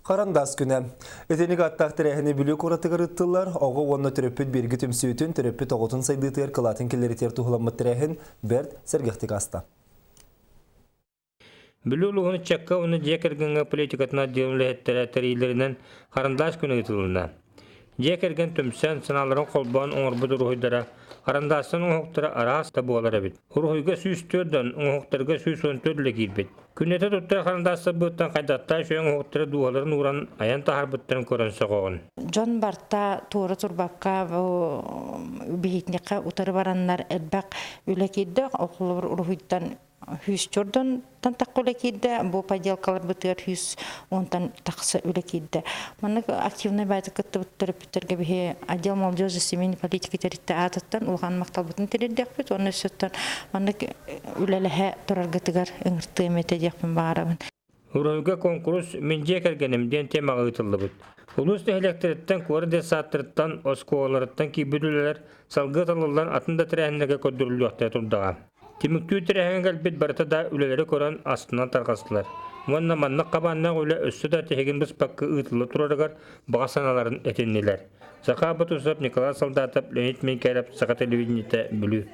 Харандаас күнэ. Итинник ааттаах тэрээһини Бүлүү куоратыгар ыыттыллар. Оҕо уонна төрөппүт бииргэ түмсүүтүн, төрөппүт оҕотун сайдыытыгар кылаатын киллэритигэр туһуламмыт тэрээһин бэрт сэргэхтик ааста. Бүлүү улууһун ыччакка уонна дьиэ кэргэҥҥэ политикатын отделын үлэһиттэрэ тэрийиилэринэн харандаас күнэ ыытылынна. Дьиэ кэргэн түмсэн, санааларын холбоон оҥорбут уруһуйдара харандаастан оҥоһуктара араас да буолар эбит. Уруһуйга 104 дон, оҥоһуктарга 114 үлэ киирбит. Күннэтэ туттар харандаастарбыттан хайдахтаах үчүгэй оҥоһуктары дууһаларын ууран айан таһаарбыттарын көрөн сөҕөҕүн. Дьон барта туора турбакка бу биһитинэххэ утары бараннар элбэх үлэ киирдэ. Оҕолор уруһуйтан Хүүс чордонтон тахха үлэ киирдэ, бу поделкаларбытыгар хүүс уонтан тахса үлэ киирдэ. Маннык активнай баайда кыттыбыт төрөппүттэргэ биһи отдел молодежи семейной политики тэрилтэ аатыттан улахан махталбытын тириэрдиэхпит уонна өссөттөн маннык үлэлэһэ тураргытыгар ыҥыртыам этэ диэхпин баҕарабын. Уруһуйга куонкурус «Мин дьиэ кэргэним» диэн темаҕа ыытыллыбыт. Улуус нэһилиэктэриттэн, куорат детсадтарыттан, оскуолаларыттан киирбит үлэлэр салгыы талыллан атын да тэрээһиннэргэ көрдөрүллүөхтэрэ турдаҕа. Түмүктүүр тэрээһиҥҥэ кэлбит барыта да үлэлэри көрөн астынан тарҕастылар уонна маннык хабааннаах үлэ өссө да тиһигин быспакка ыытылла турарыгар баҕа санааларын этиннилэр. Саха Бутусов, Николай Солдатов, Леонид Минкеров, Саха телевидениетэ, Бүлүү.